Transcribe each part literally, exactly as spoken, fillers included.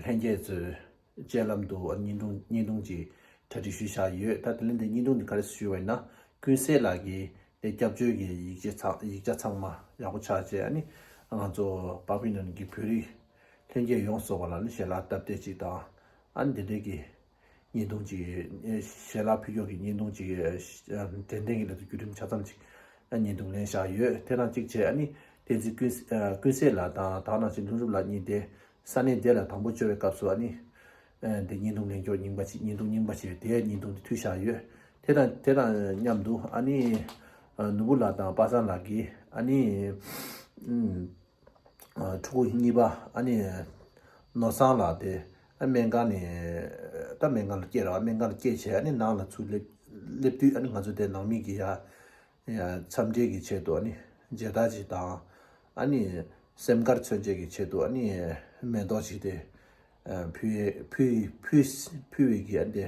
ལྷན་རྒྱས་ཚོའི་སྤྱན་ལམ་དུ་བརྙན་ཐུང་བརྙན་ཐུང་ཅིག་གྲ་སྒྲིག་ཞུས་བཞག་ཡོད། ད་དེ་ལས་འདི་བརྙན་ཐུང་འདི་ག་རེ་ཞུས་པ་ཡིན་ན། ཀུན་གསལ་ལགས་ཀྱིས་དེ་སྐྱབས་བཅོལ་གྱི་ཡིག་ཆ་ཚང་ཡིག་ཆ་ཚང་མ་ཡག་པོ་ཆགས་བྱས། ཨ་ནི་ང་ཚོ་པ་ཕི་ནན་གྱི་བོད་རིགས་ལྷན་རྒྱས་ཡོངས་རྫོགས་པ་ལ་ནི་ཞལ་ལག་སྟབས་བདེ་ཅིག་དང་། ཨ་ནི་འདི་འདྲའི་གི་བརྙན་ཐུང་ཅིག་ཞལ་ལག་ཕུལ་སྐྱོར་གྱི་བརྙན་ཐུང་ཅིག་དྲན་རྟེན་གྱི་ལ་དུ་བརྒྱུད་རིམ་ཆ་ཚང་ཅིག་བརྙན་ཐུང་ལེན་བཞག་ཡོད། དེ་དང་གཅིག་བྱས་ཨ་ནི་བསྟན་འཛིན་ཀུན་ཀུན་གསལ་ལགས་དང་དེ་ནང་བཞིན་ལྷུན་གྲུབ་ལགས་གཉིས་དེ་ས་གནས་དེ་ལ་དང་པོ་བྱོན་པའི་སྐབས་སུ་ཨ་ནི་དེ་བརྙན་ཐུང་ལེན་སྐྱོར་རྙིང་པ་ཅིག་བརྙན་ཐུང་རྙིང་པ་ཞིག་རེད། དེ་བརྙན་ཐུང་དེ་མཐུད་བཞག་ཡོད། དེ་དང་དེ་དང་མཉམ་དུ་ཨ་ནི་ནོར་བུ་ལགས་དང་པ་སངས་ལགས་ཀྱིས་ཨ་ནི་ཕྲུ་གུ་གཉིས་པ་ཨ་ནི་ནོར་བཟང་ལགས་དེ་ཨ་སྨན་ཁང་ནས་ད་སྨན་ཁང་ལ་སྐྱེལ་ར། སྨན་ཁང་ལ་སྐྱེལ་བྱས་ཨ་ནི་ནང་ལ་ཚུར་སླེབས་སླེབས་དུས་ཨ་ནི་ང་ཚོ་དེ་ནང་མི་གི་ཡ་ཡ་འཚམས་འདྲི་གི་ཆེད་དུ་ཨ་ནི་མཇལ་དར་ཅིག་དང་། ཨ་ནི་སེམས་དཀར་མཚོན་བྱེད་ཀྱི་ཆེད་དུ་ཨ་ནི་མེ་ཏོག་ཅིག་དེ་ཕུལ་ཕུལ་ཕུལ་ཕུལ་བའི་གི་ཨ་འདི་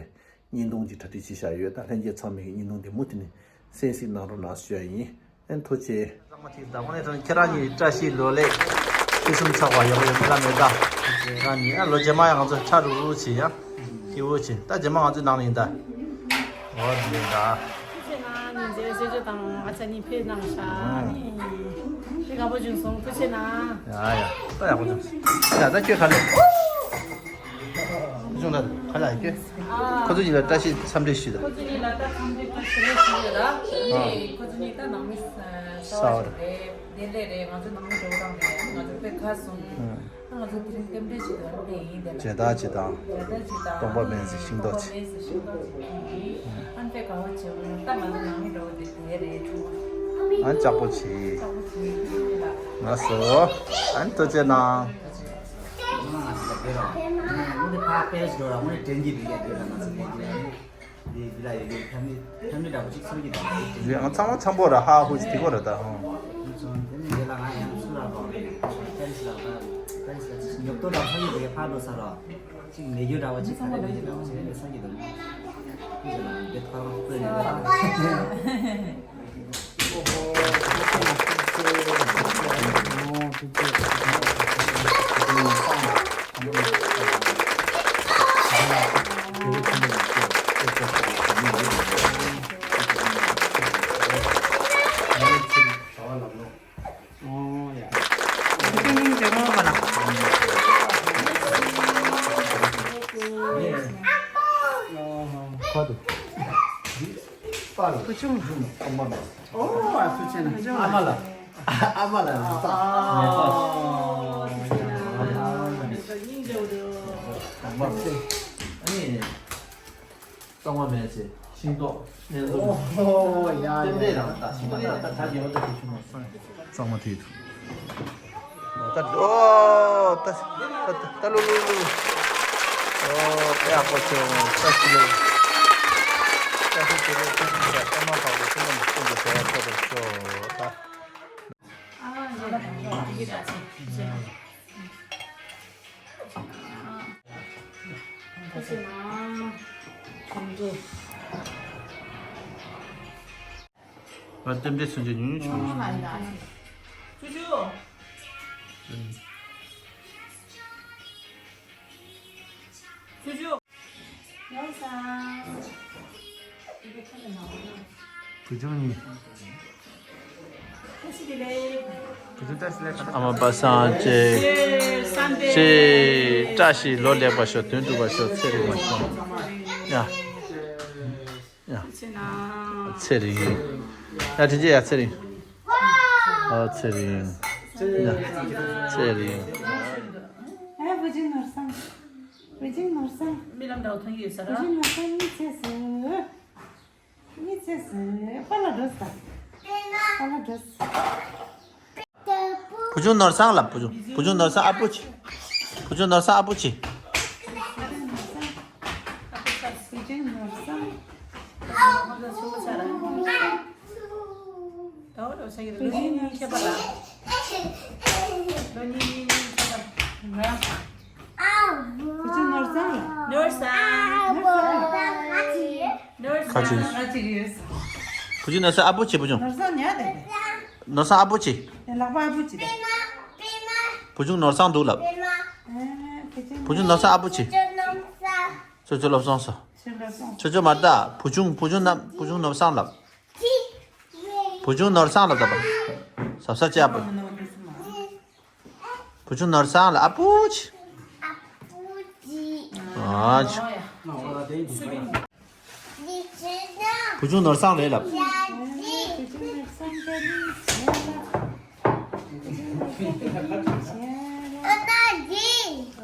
བརྙན་ཐུང་ཅིག་གྲ་སྒྲིག་བྱས་བཞག་ཡོད། ད་ལྷན་རྒྱས་ཚང་མས་ཀྱི་བརྙན་ཐུང་དེ་མུ་མཐུད་ནས་གསན་གཟིགས་གནང་རོགས་གནང་ཞུ་ཡ་ཡིན། ཨན་ཐུགས་རྗེ་ཆེ། ཚང་མ་ཐིག་ད་དངོས་གནས་དྲང་ཁྱེད་རང་གཉིས་བཀྲ་ཤིས་ལོ་ལེགས་ཕུན་སུམ་ཚོགས་པ་ཡོང་ཡོང་མི་ལ་མེད་ད། རང་གཉིས་ཨ་ལོ་རྗེས་མ་ཡང་ང་ཚོ་ཁྲ་རུ་རུ་བྱེད་ཡ། སྐྱིད་པོ་བྱེད། ད་རྗེས་མ་ང་ཚོའི་ནང་ནས་ཡིན་ད། འོ་འདི་ཡིན་ད། ཐུགས་རྗེ་གནང་། ཉིན་མཚན་ཆོས་སྤྱོད་དང་ཨ་ཅག་གཉིས་ཕེབས་གནང་ཤག་ཨ་ནི་དཔེ་དགའ་པོ་བྱུང་སོང་། ཐུགས་རྗེ་གནང་། ཡ་ཡ་ད་ཡག་པོ་བྱུང་སོང་། ཡ་ད་ཁྱོད་ག་ལེ། བྱུང་ད་ག་ལ་ཡ་ཁྱོད། ཨ། ཁོ་ཚོ་གཉིས་ལ་བཀྲ་ཤིས་འཚམས་འདྲི་ཞུས་ད། ཁོ་ཚོ་གཉིས་ལ་ད་འཚམས་འདྲི་བཀྲ་ཤིས་བདེ་ལེགས་ཞུ་ཡོད་ད། ཨ། ཁོ་ཚོ་གཉིས་ད་ནང་མི་གསར་པ་ཞིག་རེད། བདེ་ལེགས་རེད། ང་ཚོ་ནང་མི་འགྲོ་སྟངས་རེད། ང་ཚོ་དཔེ་ཁ་བཟུང་། ཨ། ང་ཚོ་དེ་རིང་རྟེན་འབྲེལ་ཞིག་ཡོད་རེད་ཡིན་དེ་ལ། མཇལ་དར་ཅིག་དང་། མཇལ་དར་ཅིག་དང་། སྟོང་པ་སྨན་རྩིས་ཤིང་ཏོག་ཅིག་སྟོང་པ་སྨན་རྩིས་ཤིང་ཏོག་ཅིག་ཡིན། ཨ་ནི་དཔེ་དགའ་པོ་བྱེད། ད་ང་ཚོ་ནང་མི་འགྲོ་དེ་དེ་རེད་ཁྲུང་། ཨ་ནི་ལྕགས་པོ་ཅིག་ལགས་སོ། ཨ་ནི་ཐུགས་རྗེ་གནང་། ང་ཚོ་ལ་དགོས་རོགས། ཨ་ནི་ཕ་ཕེ་སི་འགྲོ་རོགས། ཨ་ནི་དྲན་གྱི་འདུག་ཡ་དེ་ལ་ང་ཚོ་ལས་ཀྱི་ཡ་ནི། འདི་འདི་ལ་ཡོད་ཡོད་ཕེ་མི་ལི་ཕེ་མི་ལི་འདྲ་པོ་ཅིག་ཚོར་གྱི་འདུག་ང་ཚང་མ་འཚམ་པོ་ར་ཧ་ཧུ་ཅིག་དེ་གོ་ར་ད་ཧོ། ཚོ་འདི་ནི་འདི་ལ་ང་ཡང་ཚུར་ལ་རོགས་རེད། ཕེ་རི་སི་ལ་ཕ་ཕེ་རི་སི་ལ་ཅིག་ཉོབ་ཏོ་འདྲ་ཚོར་གྱི་འདུག་ཕ་འགྲོ་ས་རོགས། ཅིག་མེ་རྒྱུ་འདྲ་པོ་ཅིག་ཁ་ལས་མེ་རྒྱུ་འདྲ་པོ་ཅིག་རེད་ཚོར་གྱི་འདུག་འདི་ལ་འདི་ཐོ་རངས་སྤོས་ནས་འདི་ལ། བུ་ཆུང་། ཨོ་ཨ་ཐུགས་རྗེ་གནང་། ཨ་མ་ལགས། ཨ་མ་ལགས་ལ་ད། ཨ་ནས་པ། སྙིང་རྗེ་པོ་འདུག་ཨ་ནི། གཙང་མ་མེད་ཚེ་ཤིང་ཏོག་ནས་བཟུང་། ཨོ་ཡ་ཡ། ཏན་ཏན་རང་ད་ཤིང་ཏོག་ད་ད་ད་ཉེ་བ་ད་དུ་ཆུང་མ་སོང་། གཙང་མ་དེ་ད་ཨོ་ད་ད་ད་ལུ་ལུ་ལུ། ཨོ་དཔེ་ཡག་པོ་བྱུང་། ད་ཤི་ལུ། ད་ཤི་དེ་ལས་ཁྱེད་ཀྱི་ད་ཨ་མ་བག་ལུ་ཤིང་ཏོག་མི་ཤིང་གི་བྱ་བ་ཐོབ་པར་ཤོག་ད། ང་རྟེན་འབྲེལ་མཚོན་ཆ་ཉུང་ཉུང་བྱུང་། ཅུ་ཅུ། ཅུ་ཅུ། བུ་ཆུང་གཉིས། ཨ་མ་པ་སངས་བཅས། བཅས། བཀྲ་ཤིས་ལོ་ལེགས་པར་ཤོག་དོན་འགྲུབ་པར་ཤོག་ཚེ་རིང་བར་ཤོག་ཡ། ཡ། ཚེ་རིང་། ཡ་དྲིན་ཆེ་ཡ་ཚེ་རིང་། ཨ་ཚེ་རིང་། ཡ། ཚེ་རིང་། ཨ་བུ་ཆུང་ནོར་བཟང་། བུ་ཆུང་ནོར་བཟང་། རྨི་ལམ་འདྲ་བོ་མཐོང་གི་ཡོད་ས་ར། བུ་ཆུང་ནོར་བཟང་། གཉིད་སད་སོང་། གཉིད་སད་སོང་། པཱ་ལགས་འགྲོ་ས། པཱ་ལགས་འགྲོ་ས། བུ་ཆུང་ནོར་བཟང་ལ་བུ་ཆུང་། བུ་ཆུང་ནོར་བཟང་ཨ་བུ་ཆེ། བུ་ཆུང་ནོར་བཟང་ཨ་བུ་ཆེ། བུ་ཆུང་ནོར་བཟང་། ད་འོ་ལོ་ཆ་གི་རེད། ལོ་གཉིས་གཉིས་ཁྱད་པར་ལ། ལོ་གཉིས་གཉིས་གཉིས་ཁྱད་པར། ང་། བུ་ཆུང་ནོར་བཟང་ལ། ནོར་བཟང་། ནོར་བཟང་། ནོར་བཟང་། ཁ་ཅིག་ཡོད། བུ་ཆུང་ནོར་བཟང་ཨ་བུ་ཆེ་བུ་ཆུང་། ནོར་བཟང་ཉལ་བསྡད་དེ། ནོར་བཟང་ཨ་བུ་ཆེ། ལག་པ་ཨ་བུ་ཆེ་དེ། བུ་ཆུང་ནོར་བཟང་འདུག་ལབ། ཨེ། བུ་ཆུང་ནོར་བཟང་ཨ་པོ་ཆི། ཆོས་ཆོས་བློ་བཟང་སོ། ཆོས་ཆོས་མ་རེད་ད། བུ་ཆུང་བུ་ཆུང་ནམ་བུ་ཆུང་ནོར་བཟང་ལབ། བུ་ཆུང་ནོར་བཟང་ལབ་ད་པ། ཟབ་ས་ཅི་ཨ་པོ། བུ་ཆུང་ནོར་བཟང་ལ་ཨ་པོ་ཆི། ཨ་ཆི། བུ་ཆུང་ནོར་བཟང་རེད་ལབ།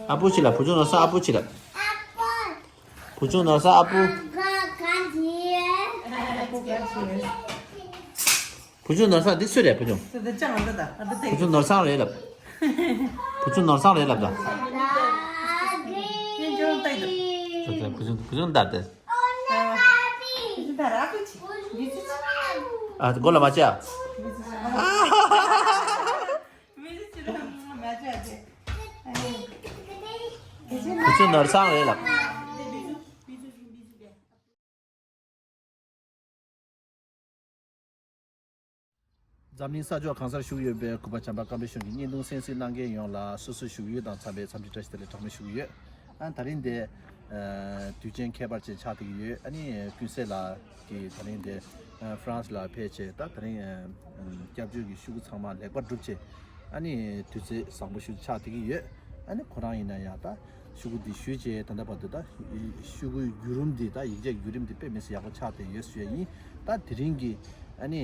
ཨ་པོ་ཆི་ལབ། བུ་ཆུང་ནོར་བཟང་ཨ་པོ་ཆི་ལབ། བུ་ཆུང་ནོར་བཟང་ཨ་པོ། བུ་ཆུང་ནོར་བཟང་འདི་སུ་རེད་བུ་ཆུང་། བུ་ཆུང་ནོར་བཟང་རེད་ལབ། བུ་ཆུང་ནོར་བཟང་རེད་ལབ་ད། བུ་ཆུང་བུ་ཆུང་ལྟར་ཏེ། ཨ་མགོ་ལ་མ་བྱས་ཨ། བུ་ཆུང་ནོར་བཟང་རེད་ལབ། འཛམ་གླིང་ས་ཕྱོགས་གང་སར་བཞུགས་ཡོད་པའི་གུས་པ་བྱམས་པ་སྐམ་པོའི་གཞུང་གི་བརྙན་ཐུང་གསན་གཟིགས་གནང་མཁན་ཡོངས་ལ་སོ་སོའི་བཞུགས་ཡུལ་དང་འཚམས་པའི་འཚམས་འདྲི་བཀྲ་ཤིས་བདེ་ལེགས་གྲངས་མེད་ཞུ་གི་ཡོད། ཨ་ནི་ད་རིང་འདི་ཨ་དུས་ཆེན་ཁྱད་པར་ཅན་ཆགས་བསྡད་ཀྱི་ཡོད། ཨ་ནི་ཀུན་གསལ་ལགས་ཀྱིས་ད་རིང་འདི་ཨ་ཧྥ་རན་སི་ལ་ཕེབས་བྱས་ད་ད་རིང་ཨ་སྐྱབས་བཅོལ་གྱི་ཤོག་གུ་ཚང་མ་ལེགས་པར་གྲུབ་བྱས། ཨ་ནི་དུས་ཚོད་བཟང་པོ་ཞིག་ཆགས་བསྡད་ཀྱི་ཡོད། ཨ་ནི་ཁོ་རང་ཡིན་ན་ཡང་ད་ཤོག་གུ་འདི་ཞུས་བྱས་ད་ལྟ་བར་དུ་ད་ཤོག་གུའི་བརྒྱུད་རིམ་འདི་ད་ཡིག་ཆའི་བརྒྱུད་རིམ་འདི་དཔེ་མི་སྲིད་ཡག་པོ་ཆགས་བསྡད་ཡོད་ཟེར་ཡ་ཡིན། ད་དེ་རིང་གི་ཨ་ནི་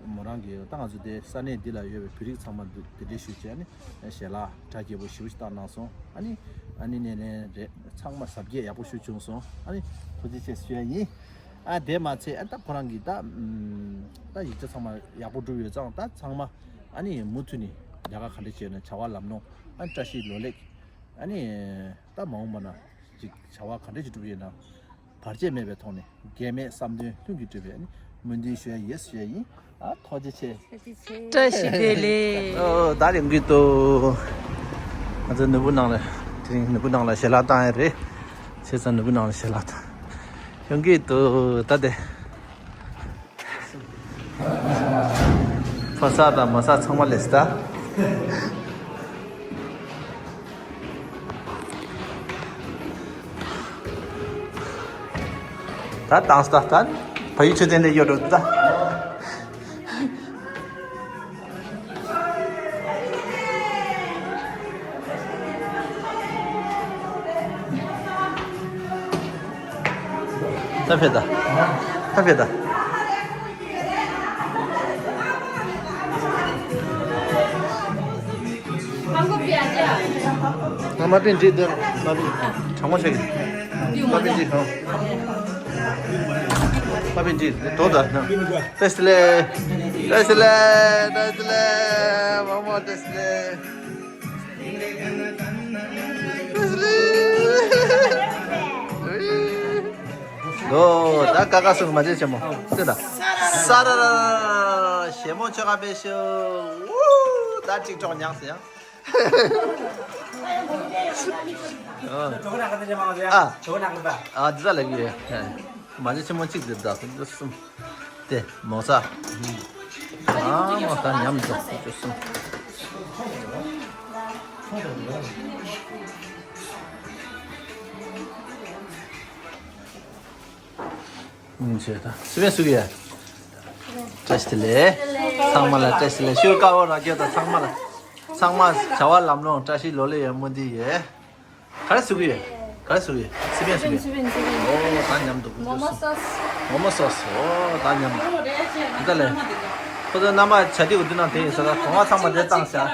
མོ་རང་གི་ད་ང་ཚོ་དེ་ས་གནས་འདི་ལ་ཡོད་པའི་བོད་རིགས་ཚང་མ་འདི་དེ་འདྲའི་ཞུས་བྱས་ཨ་ནི་ཞལ་ལག་གྲ་རྒྱས་པོ་ཞེ་པོ་ཞིག་བཏང་གནང་སོང་། ཨ་ནི་ཨ་ནི་སྣེ་ལེན་རེད། ཚང་མ་གཟབ་རྒྱས་ཡག་པོ་ཞིག་བྱུང་སོང་། ཨ་ནི་ཐུགས་རྗེ་ཆེ་ཞུ་ཡ་ཡིན། ཨ་དེ་མ་ཚད་ཨ་ད་ཁོ་རང་གི་ད་ཨམ་ད་ཡིག་ཆ་ཚང་མ་ཡག་པོ་གྲུབ་ཡོད་ཙང་ད་ཚང་མ་ཨ་ནི་མུ་མཐུད་ནས་ལས་ཀ་ག་འདྲ་བྱས་ན་བྱ་བ་ལམ་ལྷོང་ཨ་བཀྲ་ཤིས་ལོ་ལེགས་ཨ་ནི་ད་མ་འོངས་པ་ན་ཅིག་བྱ་བ་ག་འདྲ་ཞིག་གྲུབ་ཡོད་ན་བར་ཆད་མེད་པའི་ཐོག་ནས་གེགས་མེད་བསམ་དོན་ལྷུན་གྱིས་གྲུབ་པའི་ཨ་ནི་སྨོན་འདུན་ཞུ་ཡ་ཡིན་ཞུ་ཡ་ཡིན། ཨ་ཐུགས་རྗེ་ཆེ། བཀྲ་ཤིས་བདེ་ལེགས། ཨོ་ད་ཡོང་གི་འདུག་ང་ཚོ་ནོར་བུ་ནང་ལ་དེ་རིང་ནོར་བུ་ནང་ལ་ཞལ་ལག་བཏང་ཡ་རེད། བྱས་ཙང་ནོར་བུ་ནང་ལ་ཞལ་ལག་བཏང་ཡོང་གི་འདུག་ད་དེ་ཕོ་གསར་དང་མོ་གསར་ཚང་མ་ལས་ད། ད་བཏང་སྟ་ད་ཕ་ཡུལ་ཆུ་ཚན་ནས་ཡོད་འགྲོ་ད། ད་ཕེབས་ད། ད་ཕེབས་ད། ང་མ་པིན་འདྲི་དེ་མ་པིན་གྲང་མོ་ཆགས་ཀྱི། མ་པིན་འདྲི་གང་། མ་པིན་འདྲི་དོ་ད་ན། བཀྲ་ཤིས་བདེ་ལེགས། བཀྲ་ཤིས་བདེ་ལེགས། བཀྲ་ཤིས་བདེ་ལེགས། མ་མ་བཀྲ་ཤིས་བདེ་ལེགས། བཀྲ་ཤིས་བདེ་ལེགས། ལོ། ད་ཀ་ཀ་སུ་མ་བྱེད་ཆེན་མོ། ཤེས་ད། ས་ར་ར་ར་ར། ཞེ་མོ་ཆོ་ག་པེ་ཤོ། ཝུ། ད་ཅིག་ཀྲོག་ཉག་སི་ཡང་། ཨ། ཨ། འདི་ད་ལ་གི། མ་བྱེད་ཆེན་མོ་གཅིག་འདི་ད་སུ་གསུམ། དེ་མོ་ས། ཨ་མོ་ད་ཉམས་འགྲོ་གསུམ། ཨུམ་ཆེ་ད། སི་པན་སུ་གི་ཡ། བཀྲ་ཤིས་བདེ་ལེགས། ཚང་མ་ལ་བཀྲ་ཤིས་བདེ་ལེགས། ཤུ་ཀ་བོ་ར་ཀྱོ་ད་ཚང་མ་ལ། ཚང་མ་བྱ་བ་ལམ་ལྷོང་བཀྲ་ཤིས་ལོ་ལེགས་ཡོད་སྨོན་འདུན་ཡོད། ག་རེ་སུ་གི་ཡ། ག་རེ་སུ་གི་ཡ། སི་པན་སུ་གི་ཡ། ཨོ་ད་མཉམ་དུ་ཀུ་ཀུ་སུ། མོ་མོ་སོ་སི། ཨོ་ད་མཉམ་དུ། ད་ལེ། ཁོ་ཚོ་མནའ་མ་བྱ་དེ་གུ་དུ་ནང་དེ་ཡིན་ས་ད་གོང་མ་ཚང་མ་དེ་བཏང་ཤག་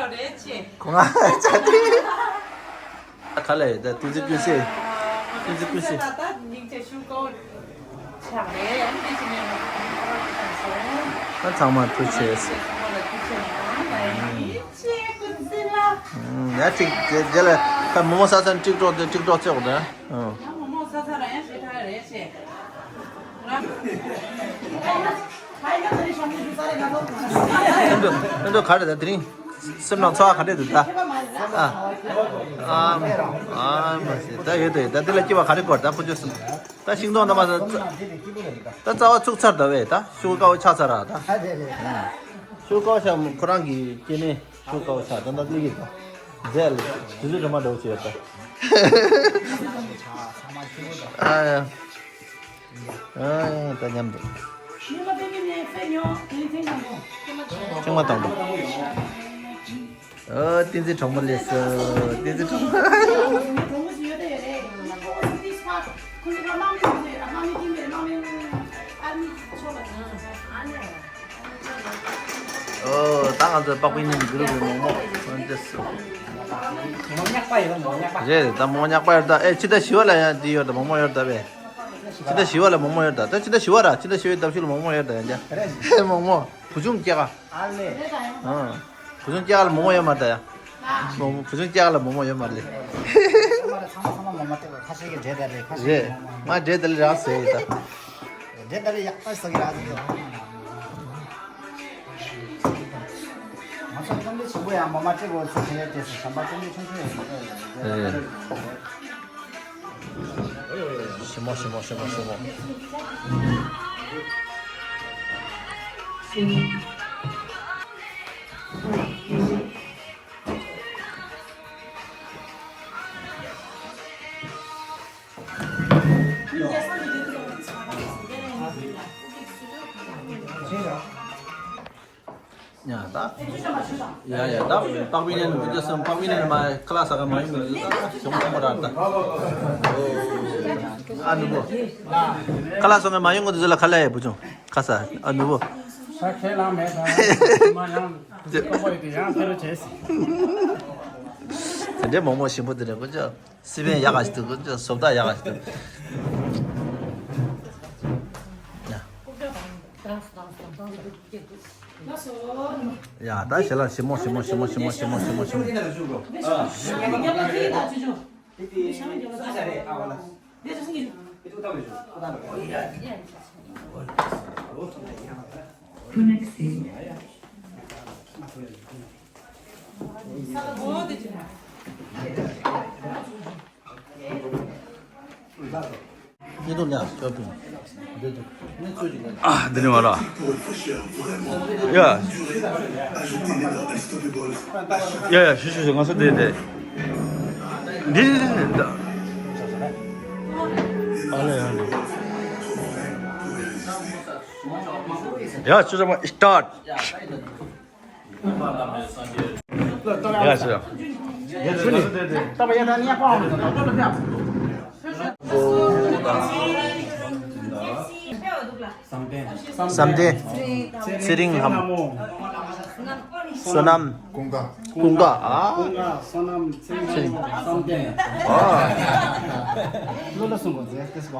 གོང་མ་བྱ་དེ། ག་ལ་ཡོད་ད། ཏི་ཙི་ཀུན་སེ། ཏི་ཙི་ཀུན་སེ། ད་ཚང་མ་ཐུགས་ཆེ། ཡ་ཅིག་དེ་དེ་ལ་ཁ་མོ་མོ་ས་ས་ནས་ཀྲིག་ཀྲོག་དེ་ཀྲིག་ཀྲོག་བྱེད་དགོས་ད། ཨང་། ཨ་འདྲ་ག་རེ་ད་དེ་རིང་སེམས་ནང་ཚོར་བ་ག་འདྲས་འདུག་ད། ཨ་ཨ་མ་ཟེར་ད་ཡོད་དོ་ཡོད་ད། དེ་ལ་སྐྱིད་པ་ག་རེ་དགོས་ད་ཕུ་ཆུ་སུ། ད་ཤིང་སྡོང་ནང་མ་ཟ། ད་རྩ་བ་ཚུགས་ཚར་ད་བས་ད་ཤུ་གུ་དཀར་པོ་ཆགས་ཚར་ར་ད། ཤུ་གུ་དཀར་པོ་ཆགས་ཁོ་རང་གི་སྐྱེ་གནས་ཤུ་གུ་དཀར་པོ་ཆགས་ད་ད་ལི་གི་ད། རྫས་ལ་དུས་ཚོད་རིང་མ་འདྲ་བོ་བྱས་ད། ཨ་ཡ། ཨ་ཡ་ད་མཉམ་དུ། ཅང་མ་བཏང་དང་། ཨོ། བསྟན་འཛིན་གྲོགས་མོ་སླེབས་སོང་། བསྟན་འཛིན་གྲོགས་མོ། ཨོ། ད་ང་ཚོའི་པགས་པའི་ནང་གི་གུ་རུ་གི་མོག་མོག་ཨོ་འདི་སོ། མོག་ཉག་པ་ཡོད། མོག་ཉག་པ་རེད། ད་མོག་ཉག་པ་ཡོད་ད། ཨེ་ཕྱི་ཟླ་བཞི་པ་ལ་ཡང་འདི་ཡོད་ད། མོག་མོག་ཡོད་ད་བས། ཕྱི་ཟླ་བཞི་པ་ལ་མོག་མོག་ཡོད་ད། ད་ཕྱི་ཟླ་བཞི་པ་ར། ཕྱི་ཟླ་བཞི་པའི་ཟླ་བཞི་ལ་མོག་མོག་ཡོད་ད་ཡང་ཀྱ། མོག་མོག་བུ་ཆུང་སྐྱེ་ག་ཨ་ལེ། ཨ། བུ་ཆུང་སྐྱེ་ག་ལ་མོག་མོག་ཡོད་མ་རེད་ད་ཡ། མོག་མོག་བུ་ཆུང་སྐྱེ་ག་ལ་མོག་མོག་ཡོད་མ་རེད། ཚང་མ་ཚང་མ་མོག་མོག་སྟེར་བ། ཁ་ཤས་ཀྱིས་འབྲས་དང་རེད། ཁ་ཤས་རེད། ཀྱིས་མོག་མོག་ང་འབྲས་དང་རེད་རང་ཟེར་ཡོད་ད། འབྲས་དང་རེད་ཡག་པ་ཟ་གི་ར་ཟེར་གྱི། ང་ཚོ་ཀྲུང་གོའི་ཆེན་པོ་ཡང་མོག་མོག་སྟེར་དགོས་ཟེར་བྱས་ཏེ་ཟེར། བྱམས་པ་ཀྲུང་གོའི་ཆུང་ཆུང་ཡོད་ཟེར། རེད། ཞིམ་མོ་ཞིམ་མོ་ཞིམ་མོ་ཞིམ་མོ། ཡ་ད། ཡ་ཡ་ད། པགས་པའི་ནང་ནས་སྐུ་ཚེ་སྲུང་། པགས་པའི་ནང་ནས་སྐུ་ཚེ་སྲུང་། པགས་པའི་ནང་ནས་མ་ཁ་ལག་ཟ་ག་མ་ཡོང་གི་འདུག་ད་ཞོགས་པ་མཐོང་པ་ར་ད། ཨ་ནུ་བོ། ཁ་ལག་ཟ་ག་མ་ཡོང་གི་འདུག་ཟེར་ལ་ཁ་ལག་ཡ་བུ་ཆུང་ཁ་ཟ། ཨ་ནུ་བོ། ཁས་བླངས་མེད་ད། མ་ཡང་ཀོ་པོ་ཡོད་དུས་ཡང་ཕེ་རུ་བྱས། དེ་འདྲའི་མོག་མོག་ཞིམ་པོ་དེ་འདྲ་ཀུན་ཅོ། སི་པན་ཡག་ག་ཞིག་འདུག་ཀུན་ཅོ། བཟོ་ལྟ་ཡག་ག་ཞིག་འདུག་ཡ། ཡ་ད་ཞལ་ལག་ཞིམ་མོ་ཞིམ་མོ་ཞིམ་མོ། ཨ། འདི་ནི་བ་ལ། ཡ། ཡ་ཡ་ཞུ་ཞུ་ཞུ། ང་ཚོ་འདི་འདི། འདི་འདི་འདི་འདི། ཨ་ལེ་ཨ་ལེ། ཡ་ཆུ་ཚང་མ་སི་ཊར་ཊི། ཡ་ཞུ། བསམ་གཏན། ཚེ་རིང་ལྷ་མོ། བསོད་ནམས། ཀུན་དགའ། ཀུན་དགའ། ཨ། ཀུན་དགའ། བསོད་ནམས། ཚེ་རིང་། བསམ་གཏན། ཨ། བློ་ལ་སོང་གོ་ཟེར་ཏེ་སོ།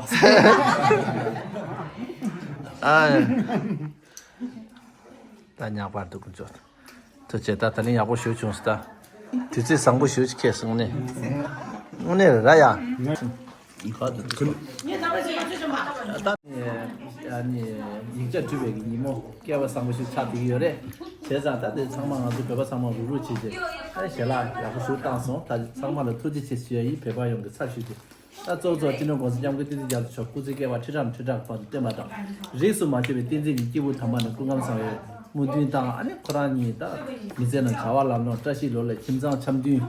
ཨ། ད་ཉག་པར་འདུག་ཀུན་ཅོ། ཐུགས་རྗེ་ཆེ། ད་ད་ནི་ཡག་པོ་ཞེ་པོ་བྱུང་སོང་ད། དུས་ཚོད་བཟང་པོ་ཞེ་པོ་ཅིག་ཁེལ་སོང་ནས། དངོས་གནས་རེད་ར་ཡ། ད་ནི་ཡིག་ཆ་བྲིས་པའི་ཉིན་མོ་སྐལ་བ་བཟང་པོ་ཞིག་ཆགས་བསྡད་ཀྱི་ཡོད་རེད། བྱས་ཙང་ད་དེ་ཚང་མ་ང་ཚོ་བོད་པ་ཚང་མ་རུག་རུག་བྱས་རྗེས་ད་ཞལ་ལག་ཡག་པོ་ཞིག་བཏང་སོང་། ད་ཚང་མ་ལ་ཐུགས་རྗེ་ཆེ་ཞུ་ཡ་ཡིན། བོད་པ་ཡོངས་ཀྱི་ཚབ་ཞུས་ཏེ། ད་གཙོ་བོ་གཙོ་བོ་སྤྱི་ནོར་༸གོང་ས་༸སྐྱབས་མགོན་བསྟན་འཛིན་རྒྱ་མཚོ་མཆོག་སྐུ་ཚེ་བསྐལ་པ་ཁྲི་ཕྲག་ཁྲི་ཕྲག་བར་དུ་བརྟན་པ་དང་། རིས་སུ་མ་ཆད་པའི་བསྟན་འཛིན་གྱི་སྐྱེས་བུ་དམ་པ་རྣམས་སྐུ་ཁམས་བཟང་བའི་སྨོན་འདུན་དང་། ཨ་ནི་ཁོ་རང་གཉིས་ད་མི་ཚེ་ནང་བྱ་བ་ལམ་ལྷོང་། བཀྲ་ཤིས་ལོ་ལེགས། ཁྱིམ་ཚང་འཆམ་མཐུན།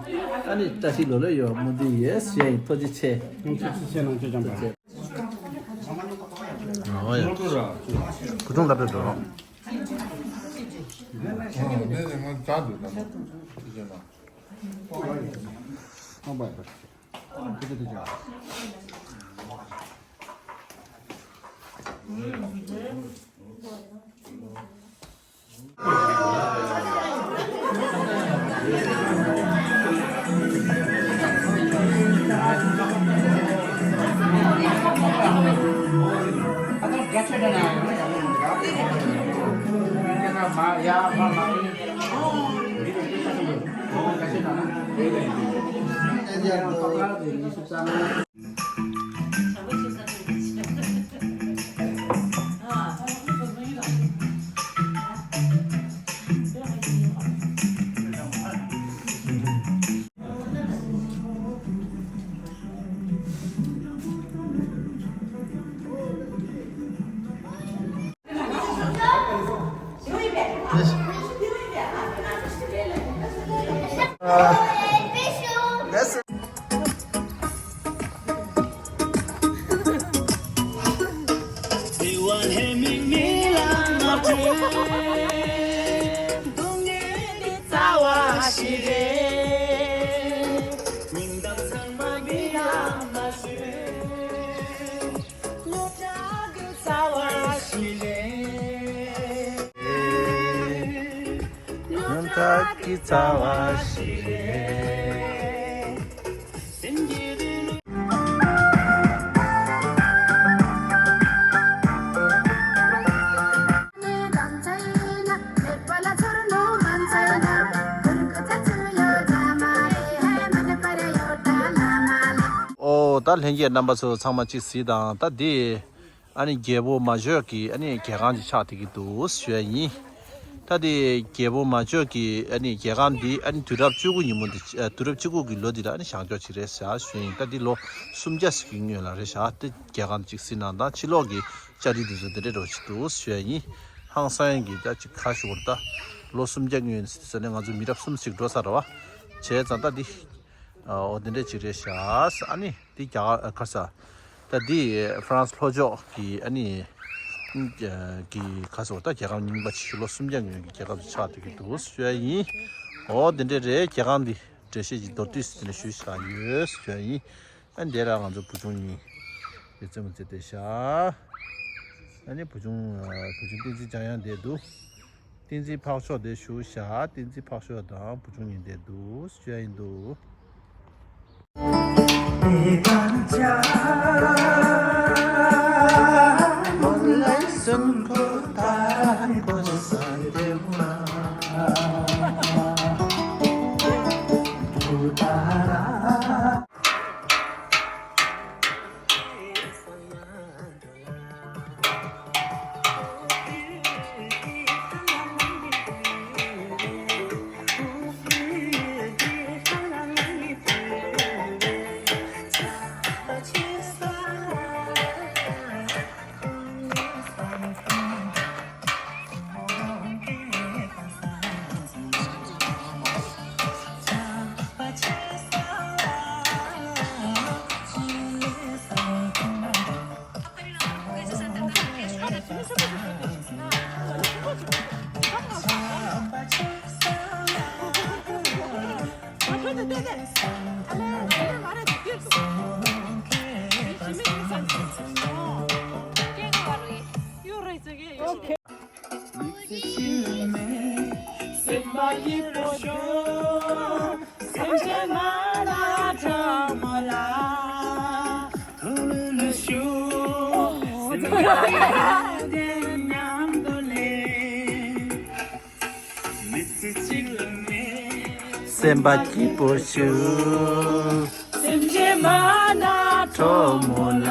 ཨ་ནི་བཀྲ་ཤིས་ལོ་ལེགས་ཡོང་བའི་སྨོན་འདུན་ཡོད་ཞུ་ཡ་ཡིན། ཐུགས་རྗེ་ཆེ། ཐུགས་རྗེ་ཆེ། ནང་ཆོས་བྱམས་པ། ཨོ་ཡ། བུ་ཆུང་ལབ་རེད་འགྲོ། ཨོ་འདི་ནི་ང་ལྕགས་འདུག་ད་མོ། ཅི་བྱེད་ན། ཨ་པ་ཡ། སྡུག་བསྔལ་འདི་རྩ་བ་ཞིག་རེད། སྙིང་གཏམ་ཚང་མ་མི་ལ་མ་ཞུས། རྣམ་ཐར་གྱི་རྩ་བ་ཞིག་རེད། རྣམ་ཐར་གྱི་རྩ་བ་ཞིག་རེད། ཨོ། ད་ལྷན་རྒྱས་རྣམ་པ་ཚོ་ཚང་མ་གཅིག་གཟིགས་དང་། ད་འདི་ཨ་ནི་རྒྱལ་པོ་མ་ཇོ་གི་ཨ་ནི་རྒྱལ་ཁང་ཅིག་ཆགས་བསྡད་ཀྱི་འདུག་ཞུ་ཡ་ཡིན། ད་འདི་རྒྱལ་པོ་མ་ཇོ་གི་ཨ་ནི་རྒྱལ་ཁང་འདི་ཨ་ནི་དུས་རབས་བཅུ་དགུ་ཉིན་མོ་འདི། ཨ། དུས་རབས་བཅུ་དགུ་གི་ལོ་འདི་ལ་ཨ་ནི་བཞེངས་སྐྲུན་ཅིག་རེད་ཟེར་ཞུ་ཡ་ཡིན། ད་འདི་ལོ་སུམ་བརྒྱ་ཞིག་གི་སྔོན་ལ་རེད་ཤག་དེ་རྒྱལ་ཁང་ཅིག་གཟིགས་གནང་དང་། ཕྱི་ལོགས་ཀྱི་ལྕགས་རི་འདི་ཚོ་འདི་འདྲའི་འདྲ་བོ་ཞིག་འདུག་ཞུ་ཡ་ཡིན། ཧང་སང་གི་ད་ཅིག་ཁ་ཤོར། ད་ལོ་སུམ་བརྒྱ་སྔོན་ཟེར་ནས་ང་ཚོ་མི་རབས་གསུམ་ཞིག་འགྲོ་ས་རེད་པ། བྱས་ཙང་ད་འདི། ཨོ། དེ་འདྲ་ཅིག་རེད་ཤག་ཨ་ནི་འདི་རྒྱ་གར། ཨ། ག་ས། ད་འདི་ཧྥ་རན་སི་ལྷོ་ཕྱོགས་ཀྱི་ཨ་ནི་གི་ག་ས་ད་རྒྱལ་ཁབ་རྙིང་པ་ཅིག་ལོ་སུམ་བརྒྱ་སྔོན་གྱི་རྒྱལ་ཁབ་ཅིག་ཆགས་བསྡད་ཀྱི་འདུག་ཞུ་ཡ་ཡིན། ཨོ། དེ་འདྲ་རེད། རྒྱལ་ཁང་འདི་འགྲེལ་བཤད་ཅིག་མདོར་བསྡུས་ཟིག་དེ་འདྲ་ཞུས་བཞག་ཡོད་ཞུ་ཡ་ཡིན། ཨ། འདི་ར་ང་ཚོ་བུ་ཆུང་གཉིས་ཀྱི་རྩེད་མོ་རྩེ་བསྡད་ཤག་ཨ་ནི་བུ་ཆུང་། ཨ། བུ་ཆུང་བསྟན་འཛིན་འཇམ་དབྱངས་བསྡད་འདུག་བསྟན་འཛིན་འཕགས་མཆོག་དེ་བཞུགས་ཤག་བསྟན་འཛིན་འཕགས་མཆོག་དང་བུ་ཆུང་གཉིས་བསྡད་འདུག་ཞུ་ཡ་ཡིན་འདུག Okay. སེམས་པ་ཡི་པོ་ཤོག་སེམས་ཅན་མ་ལ་གྲོགས་མོ་ལ། ཐུགས་ལ་ཞུ། སེམས་པ་ཡི་པོ་དེ་མཉམ་དུ་ལེན། མི་ཚེ་གཅིག་ལ་མེད། སེམས་པ་སྐྱིད་པོ་ཞུ། སེམས་ཅན་མ་ན་གྲོགས་མོ་ལ།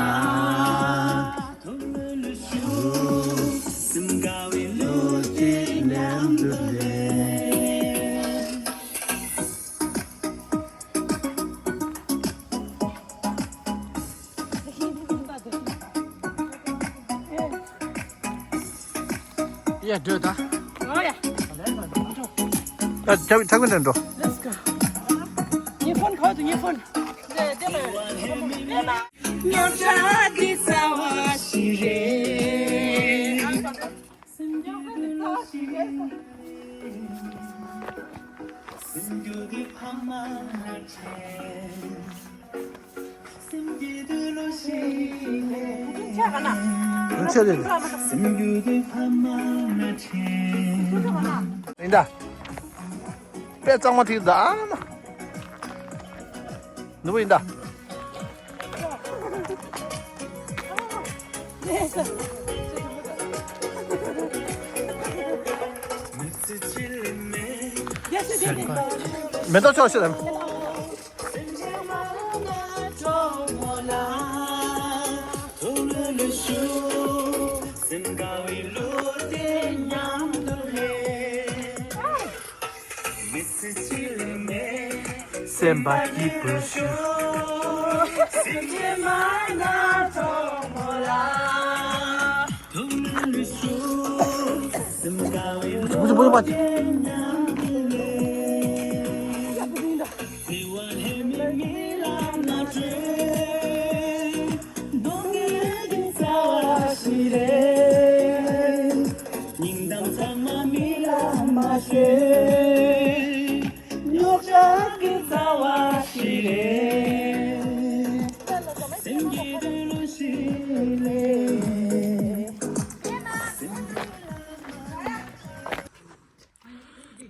སེམས་དགའ་བའི་བློ་གཅིག་མཉམ་དུ་ལེན། ཡ། འགྲོ་ད། ཨོ་ཡ། ད་ཆ་ཆ་གི་འགྲོ། Let's go. ངའི་ཕོན་ག་བ་འདུག་ངའི་ཕོན། རྙོག་དྲ་འདི་རྩ་བ་ཞིག་རེད། སེམས་རྒྱུད་འདི་རྩ་བ་ཞིག་རེད། སེམས་རྒྱུད་འདི་ཕ་མ་ལ་འཕྲད། སེམས་རྒྱུད་འདི་ལོ་ཞིག་རེད། ཆ་ག་ན། ཆ་རེད། སེམས་རྒྱུད་འདི་ཕ་མ་ལ་འཕྲད། ཡིན་ད། དཔེ་གཙང་མ་ཐིག་ད་ཨ་མ། ནུ་བོ་ཡིན་ད། མེ་ཏོག་ཆོག་ཤི་དང་། སེམས་པ་སྐྱིད་པོ་ཞུ།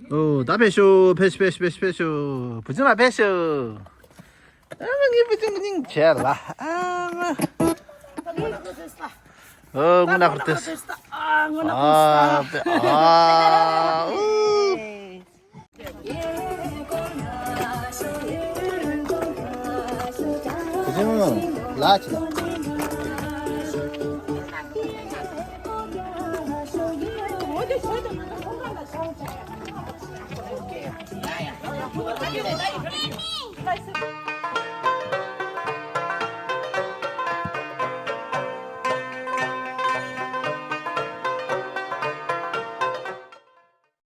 ཨོ་ད་ཕེབས་ཤོག་ཕེབས་ཤོག་ཕེབས་ཤོག་ཕེབས་ཤོག་ཕེབས་ཤོག་བུ་ཆུང་ལགས་ཕེབས་ཤོག་ཨ་མ་ངའི་བུ་ཆུང་བུ་ཆུང་བྱས་ལ་ཨ་མ། ཨོ་དངོས་གནས་ཁོ་ཏེས། ཨ་ཨ་ཨ། ཨུ། བུ་ཆུང་ལགས་ཅི་ལ།